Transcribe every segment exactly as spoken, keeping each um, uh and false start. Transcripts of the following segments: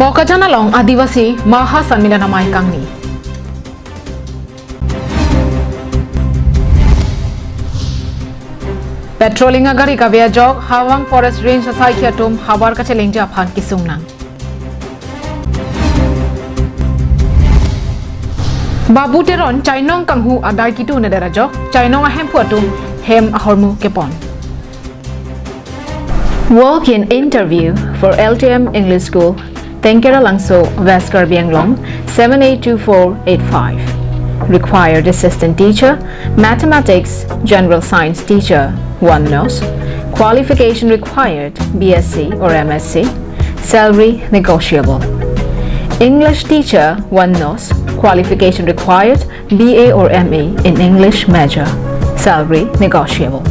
Bokajan along Adivasi Maha Sanmilan Amei kangni. Patrolling agari kave ajok, Hawang Forest Range asaikhi atum havar kachelengji aphan kesung nang. Babu Teron chainong kanghu adai kitu neder ajok, chainong ahemphu atum hem ahormu kepon. Walk-in interview for L T M English School, Tengkera Langso, West Karbi Anglong, seven eight two four eight five. Required assistant teacher, mathematics, general science teacher, one nos. Qualification required, B S c or M S c. Salary negotiable. English teacher, one nos. Qualification required, B A or M A in English major. Salary negotiable.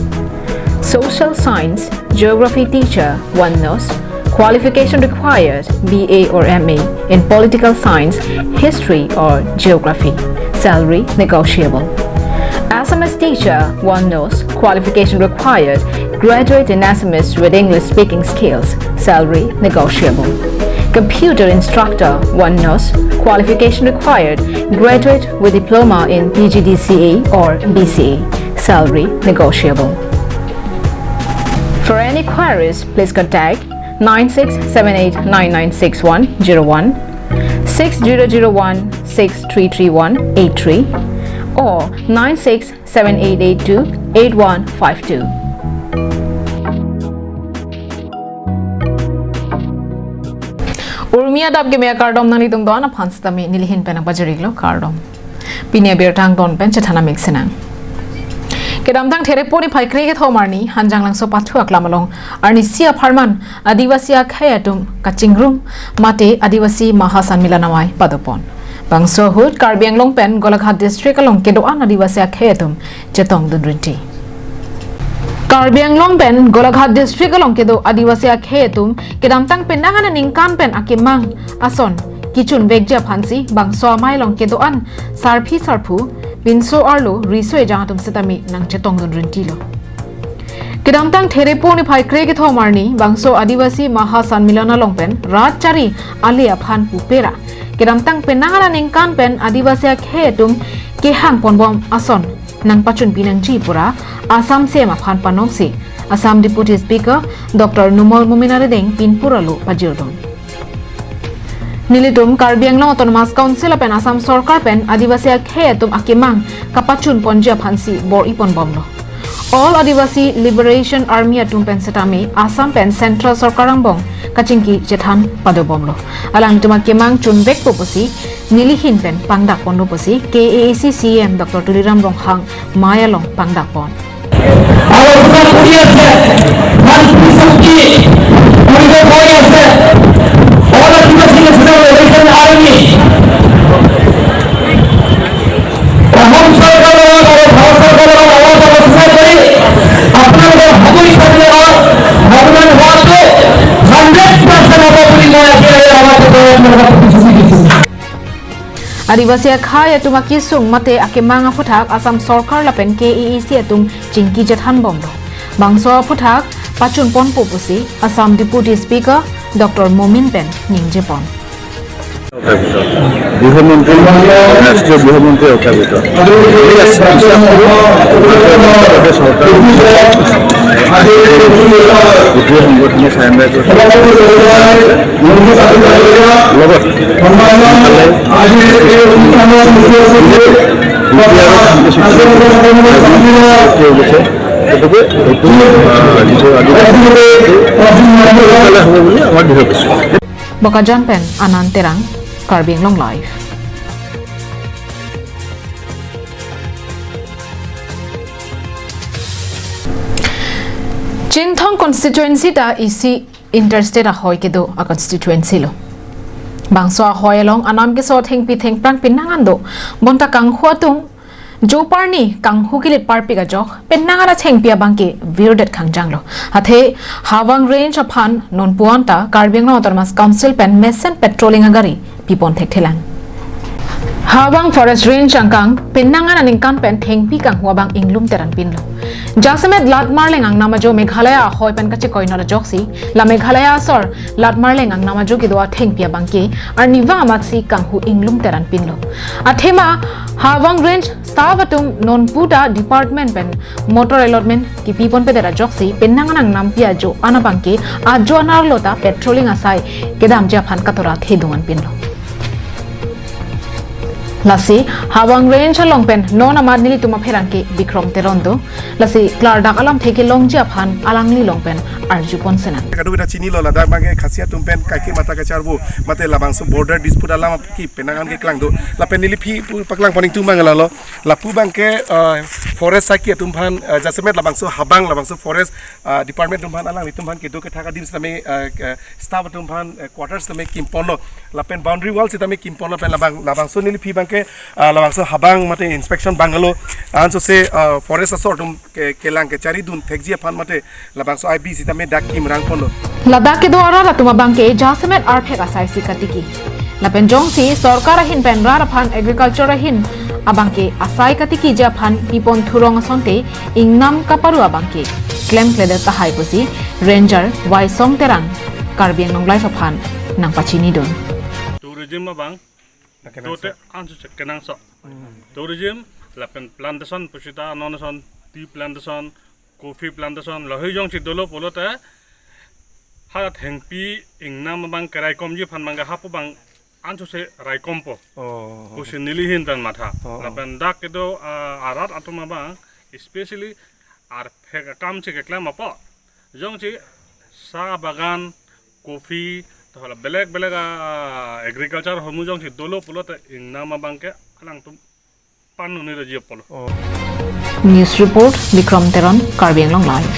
Social science, geography teacher, one nos. Qualification required, B A or M A in political science, history or geography. Salary negotiable. Assamese teacher, one nos. Qualification required, graduate in Assamese with English speaking skills. Salary negotiable. Computer instructor, one nos. Qualification required, graduate with diploma in P G D C A or B C A. Salary negotiable. For any queries, please contact nine six seven eight nine nine six one zero one, six zero zero one six three three one eight three, or nine six seven eight eight two eight one five two. Urmi adap keme akardom nanglitum do-an aphan sitame nelihin pen nangpajir-iklo, kardom. Pini abirta angton pen chethan amik sinang. Kedamtang Therepo niphai kre kethom arni Hanjanglangso pathu aklam along arnisi apharman Adivasi akhei atum kachingrum mate Adivasi Maha Sanmilan Amei padopon. Bangso ahut Karbi Anglong pen Golaghat district along kedo-an Adivasi akhei atum chetongdun rinti. Karbi Anglong pen Golaghat district along kedo Adivasi akhei atum kedamtang penang an aningkan pen akemang ason kechunvekji aphansi bangso amei along kedo-an sarpi sarpo, pinso arlo riso ejang atum sitame nangchetongdun rintilo. Kedamtang Therepo niphai kre kethom arni bangso Adivasi Maha Sanmilan along pen rat chari ale aphan pupera kedamtang penang an aningkan pen Adivasi akhei atum kehang ponbom ason nangpachunpi nangji pura Assam C M aphan panongsi Assam Deputy Speaker Doctor Numal Momin arideng pinpur alo pajirdun. Nelitum Karbi Anglong Autonomous Council lapen Assam Sorkar pen Adivasi akhei atum akemang kapachun ponji aphansi bor-i ponbomlo. All Adivasi Liberation Army atum pen setame Assam pen Central Sorkar angbong kachingki chethan padobomlo. Alanglitum akemang chunvekpo pusi nelihin pen pangdak ponlo pusi K A A C C E M Doctor Tuliram Ronghang mei along pangdak pon. আৰু আপোনাক কৰি আছে, ভাল পিছত কি কৰিব গৈ আছে, অল আদিবাসী নেশ্যনেল লিবাৰেশ্যন আৰ্মি, অসম চৰকাৰৰ লগত আৰু ভাৰত চৰকাৰৰ লগত অলপ আলোচনা কৰি আপোনালোকৰ সামৰিক স্বাধীনতাৰ ভগৱান হোৱাটো হাণ্ড্ৰেড পাৰ্চেণ্ট হ'ব বুলি মই আজি এই সভাত আপোনালোকক প্ৰতিশ্ৰুতি দিছোঁ। Adivasi akhei atum akesung mate akemang aphuthak Assam Sorkar lapen K A A C atum chingki chethan bomlo. Bangso aphuthak pachun ponpo pusi Assam Deputy Speaker Doctor Momin pen ningje pon. গৃহমন্ত্ৰী, ৰাষ্ট্ৰীয় গৃহমন্ত্ৰী অৰ্থাৎ গোটেই সংগঠনে চাই লগত সোনকালে আজি এই অনুষ্ঠানৰ মুখ্য অতিথি তথা গতিকে এইটো, আহ, যিটো আদিবাসী সোনকালে হ'ব বুলি আমাৰ দৃঢ় বিশ্বাস। Bokajan pen Anand Terang, Karbi Anglong Live. Chinthong constituency ta isi interstate ahoi kedo a constituency lo. Bangso ahoi along anam keso thengpi thengphrang penang an do. Bonta kanghu atum joparni kanghu kilit parpik ajok penang an athengpi abangke virdet khangjanglo. Athe Hawang Range aphan non puan ta Karbi Anglong Autonomous Council pen mesen patrolling agari pipon thekthelang. Hawang Forest Range angkang penang an aningkan pen thengpi kanghu abang inglum teran pinlo. Jasemet Latmarleng angnam ajo Meghalaya ahoi pen kachekoi non ajoksi, la Meghalaya asor Latmarleng angnam ajo kedo athengpi abangke arnivang amatsi kanghu inglum teran pinlo. Athema Hawang Range staff atum non puta department pen motor allotment kipi ponpedet ajoksi penang angnampi ajo an abangke ajo an arlo ta patrolling asai kedamji aphan katora thedung an pinlo. Lasi Hawang Range along pen non amat nelitum apherangke Bikrom Teron do. Lasi klardak alamthe kelongji aphan alangli along pen arjupon sinang. Kadokave ta chinilo, ladak abangke Khasi atum pen kaike mata kacharvo, mate labangso border dispute alam ke penang an keklang do. Lapen neli aphi pu paklang pon ingtung abang lalo. Lapu abangke, eh, forest saki atum aphan, eh, jasemet labangso Hawang, labangso forest, eh, department atum aphan, alanglitum aphan kedo kethak adim sitame, eh, ke-, staff atum aphan, eh, quarters sitame kimponlo. Lapen boundary wall sitame kimponlo, pen labang, labangso neli aphi abangke, eh, labangso Hawang mate inspection abang lo. Ansose, eh, forest asor atum ke, kelang kechari dun thekji aphan mate labangso I B sitame dak kimrang ponlo. Ladak kedo arat atum abangke jasemet arphek asai si katiki. Lapen jongsi sorkar ahin pen rat aphan agriculture ahin abangke asai katikiji aphan pipon thurong asonte ingnam kaparu abangke klemkledet tahai pusi Ranger Waisong Terang Karbi Anglong Live aphan nangpachinidun. Tourism abang dote ansu cek kenangsot. Tourism lapen plantation pusita non ason tea plantation, coffee plantation, lahei jongsi dolo pulote ha athengpi ingnam abang keraikomji aphan abangke hapu abang ansose raikompo. Oh. Pusi neli ahin pen matha. Oh, oh. Lapen dak kedo, ah, arat atum abang, especially arphek akam si keklem apot. Jongsi sa bagan, coffee, tohala belek belek, ah, agriculture ahormu jongsi dolo pulote ingnam abangke alangtum pan nuni raji apolo. Oh. News report, Bikrom Teron, Karbi Anglong Live.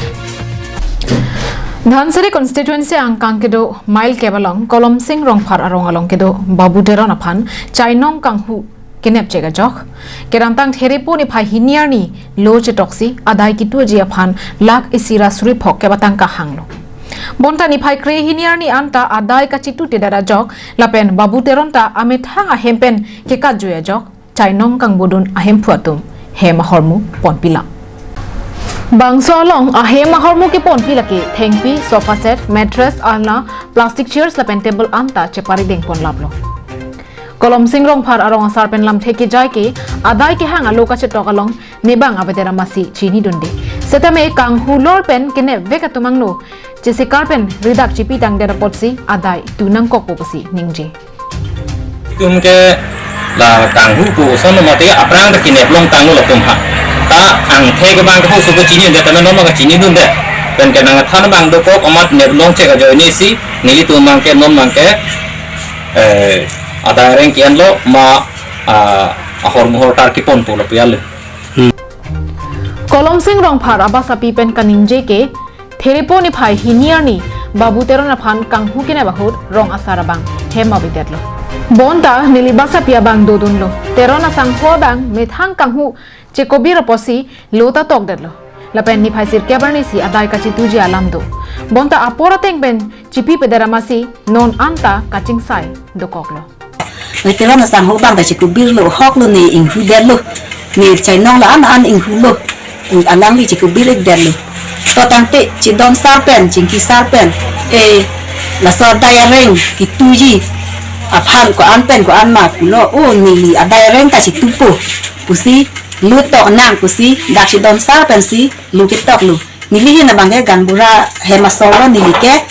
Dhansiri constituency angkang kedo mile kep along Kolomsing Rongphar arong along kedo Babu Teron aphan chainong kanghu kenep chek ajok. Kedamtang Therepo niphai hini arni lo chetoksi adai kituji aphan lakh isi ra suri phok kep atangka hanglo. Bonta niphai kre hini arni anta adai kachitutedet ajok lapen Babu Teron ta amethang ahem pen kekatjui ajok chainong kangbodun ahemphu atum hem ahormu ponpila. Bangso along ahem ahormu keponpi lake thengpi, sofa set, mattress, alna, plastic chairs lapen table anta cheparideng ponlaplo. Kolomsing Rongphar arong asar pen lamthe kejai ke adai kehang alo kachetok along nebang avedet amatsi chinidunde. Setame kanghu lor pen kenep vek atum angno chesikar pen ridak chipi tangdet apotsi adai tu nangkokpo pusi ningje. Itum ke la kanghu pu ason mate aphrang ta kenep longtanglo latum ha. Ta angthek abang ke hoso ke chinidunde, tame non abang ke chinidunde. Pen ke nangthan abang dokok amat nep long chek ajoine si nelitum abang ke non abang ke, eh, adai areng ke-enlo ma, ah, ahormu hortar keponpo lapu ale. Kolomsing Rongphar abasapi pen kaningje ke Therepo niphai hini arni Babu Teron aphan kanghu kenep ahut rong asar abang hem avedetlo. Bonta neli basapi abang dodunlo. Teron asangho abang methang kanghu chekobir apotsi lo ta tokdetlo. Lapen niphai sirkep arni si adai kachituji alam do. Bonta apor ateng pen chipipedet amatsi non anta kachingsai dokoklo. Oi, Teron asangho abang ta chekobirlo, hoklo, ne inghudetlo. Ne chainong la-an an inghulo. Alangli chekobir-ikdetlo. To tangte chidon sar pen, chingki sar pen, eh, laso adai areng kituji aphan ko-an pen ko-an ma pulo, o neli adai areng ta chitupo pusi, lo tok nang pusi, dak chidon sar pensi lo ketoklo. Neli ahin abang ke gaonbura hem asor lo neli ke,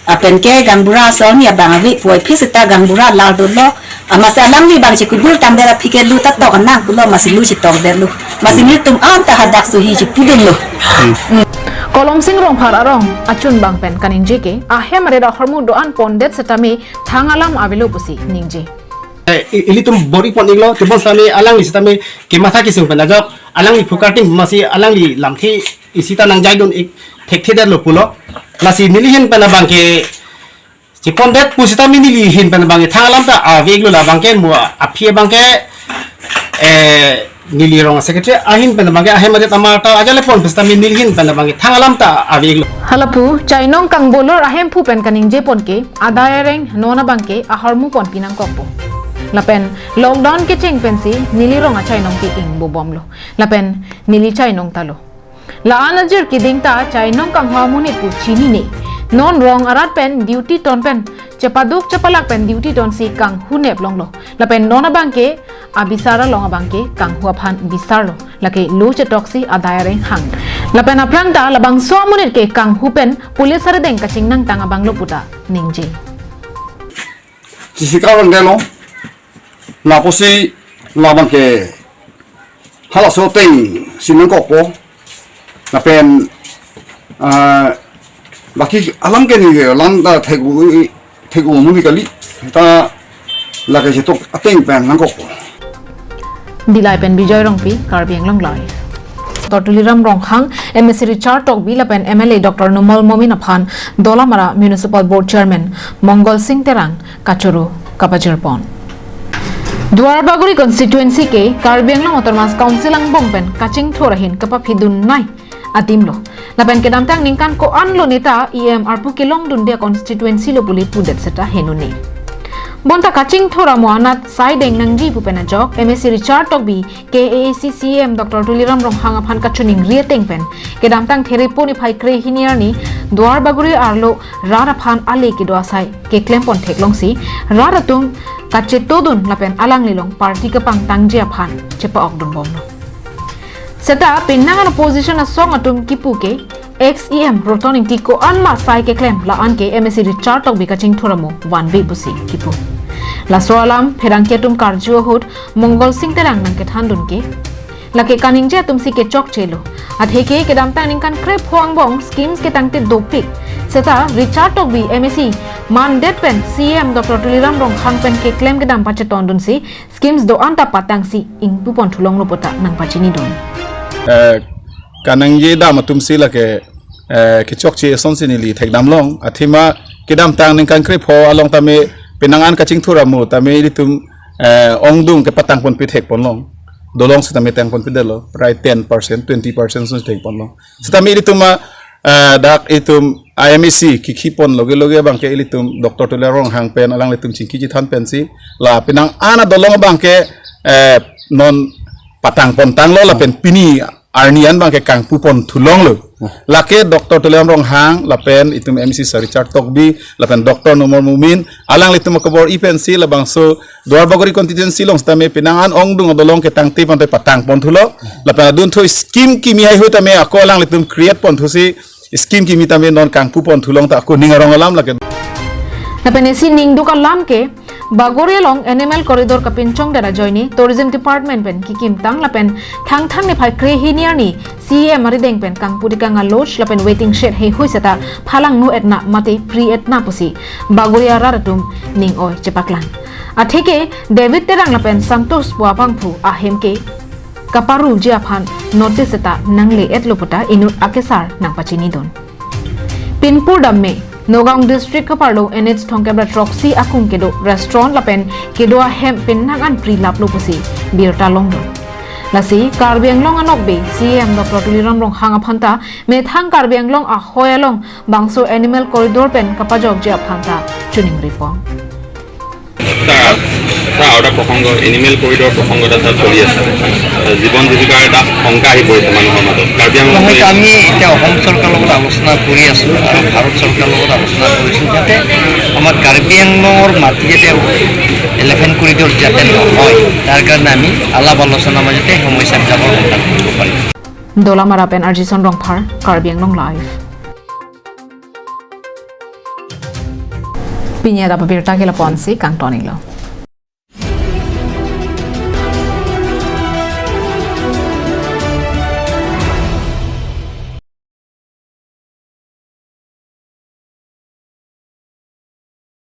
lapen ke gaonbura asor ni abang ave puvoiphit seta gaonbura lar dolo. Amatsi alangli abang chekobir tangdet aphi ke lo ta tok nang pulo, amatsi lo chetokdetlo. Amatsi nelitum anta hadak sohi chepudunlo. Kolomsing Rongphar arong achun abang pen kaningje ke ahem aret ahormu do-an pondet setame thang alam avelo pusi ningje. Eh, i-, ilitum bor-i pon-iklo, tebon setame alangli setame kematha kesung pen ajok, alangli phukarting amatsi alangli lamthe isi ta nangjaidun-ik thekthedetlo pulo. Lasi neli ahin pen abang ke chepondet pusitame neli ahin pen abang ke thang alam ta ave-iklo, labang ke mo aphi abang ke, eh, neli rong secretary ahin pen abang ke ahem adet amar ta ajale pon pusitame neli ahin pen abang ke thang alam ta ave-iklo. Halapu chainong kangbolor ahemphu pen kaningje pon ke adai areng non abang ke ahormu ponpi nangkokpo. Lapen lockdown kecheng pensi neli rong achainong ke ingbobomlo. Lapen neli chainong talo. La-an ajir keding ta chainong kanghu amonit pu chinine. Non rong arat pen duty ton pen chepaduk chepalak pen duty tonsi kanghu nep longlo. Lapen non abangke abisar along abangke kanghu aphan bisarlo. Lake lo chetoksi adai areng hang. Lapen aphrang ta labangso amonit ke kanghu pen police arideng kachingnang tang abang lo puta ningje. Sisi karang delo. Lapusi labangke halaso ateng si nangkokpo. Lapen, ah, baki alam ke ni alam ta thegu, thegu amonit kali ta lake chetok ateng pen nangkokpo. Dillai pen Bijoy Rongpi, Karbi Anglong Live. Doctor Tuliram Ronghang, M A C Richard Tokbi lapen M L A Doctor Numal Momin aphan Dolamara Municipal Board Chairman Mongol Sing Terang kachoro kapajirpon. Duar Bagori constituency ke Karbi Anglong Autonomous Council angbong pen kachingthur ahin kapaphidunnei adim lo. Lapen kedamtang ningkan ko-an lo neta E M arpu kelongdunde constituency lo pule pudet seta henune. Bonta kachingthur amo anat saideng nangji pu pen ajok M A C Richard Tokbi K A A C C E M Doctor Tuliram Ronghang aphan kachiningri ateng pen kedamtang Therepo niphai krehini arni Duar Bagori arlo rat aphan ale kedo asai keklempon theklongsi rat atum kachetodun lapen alanglilong party kepangtangji aphan chepa-okdunbomlo. Seta penang an opposition asong atum kipu ke ex E M Roton Ingti ko-an ma sai keklem la-an ke M A C Richard Tokbi kachingthur amo vanve pusi kipu. Laso alam pherangke atum karju ahut Mongol Sing Terang nangkethandun ke lake kaningje atumsi kechokchelo. Atheke kedamtang ningkan krepho angbong schemes ketangte dopik. Seta Richard Tokbi M A C mandet pen C E M Doctor Tuliram Ronghang pen keklem kedam pachetondunsi schemes do-an ta patangsi ingpupon thulonglo puta nangpachinidun. Eh, kaningje dam atumsi lake, eh, kechokche asonsi neli thekdamlong. Athema kedamtang ningkan krepho along tame penang an kachingthur amo tame ilitum, eh, ongdung kepatangponpi thekponlong. Dolong sitame tangponpidetlo. Prai ten percent, twenty percent asonsi thekponlong. Sitame ilitum ma, eh, dak itum I M A C kikhipon loge loge abangke ilitum Doctor Tuliram Ronghang pen alanglitum chingki chethan pensi la penang an adolong abangke, eh, non patangpontanglo lapen pini arni an abangke kangpupon thulonglo. Lake Doctor Tuliram Ronghang lapen itum M A C Sir Richard Tokbi lapen Doctor Numal Momin alanglitum akabor-i pensi labangso Duar Bagori constituency along sitame penang an ongdung adolong ketangte ponte patangpon thulo. Lapen adunthu scheme kimi haihui tame ako alanglitum create pon thusi scheme kimi tame non kangpupon thulong ta ako ning arong alam lake. Lapen isi ningduk alam ke Bagori along Animal Corridor kapinchongdet ajoine Tourism Department pen kekimtang lapen Thangthang niphai krehini arni C E M arideng pen kangpu dikang a-lodge lapen waiting shed haihui seta phalangno etna mate pri etna pusi Bagori arat atum ning oi chepaklang. Atheke David Terang lapen Santosh pu abangphu ahem ke kaparuji aphan notice seta nangle-etlo puta inut akesar nangpachinidun. Pinpur damme, Nagaon District kaparlo N H thomkep ra throksi akung kedo restaurant lapen kedo ahem penang an prilaplo pusi birta longdun. Lasi Karbi Anglong anokbe C E M Doctor Tuliram Ronghang aphanta methang Karbi Anglong ahoi along bangso Animal Corridor pen kapajokji aphanta chiningripon. এটা, এটা আৰু এটা প্ৰসংগ, animal corridor প্ৰসংগ এটা তাত চলি আছে। জীৱন জীৱিকাৰ এটা শংকা আহি পৰিছে মানুহৰ মাজত। কাৰ্বি আংলং নহয়, আমি এতিয়া অসম চৰকাৰৰ লগত আলোচনা কৰি আছোঁ আৰু ভাৰত চৰকাৰৰ লগত আলোচনা কৰিছোঁ যাতে আমাৰ কাৰ্বি আংলঙৰ মাটি যাতে এলিফেণ্ট কৰিডৰ যাতে নহয়, তাৰ কাৰণে আমি আলাপ আলোচনাৰ মাজতে সমস্যাবিলাকৰ সমাধান কৰিব পাৰিম। Dolamara pen Arjison Rongphar, Karbi Anglong Live. Pini adap abirta ke lapu-ansi kangton-iklo.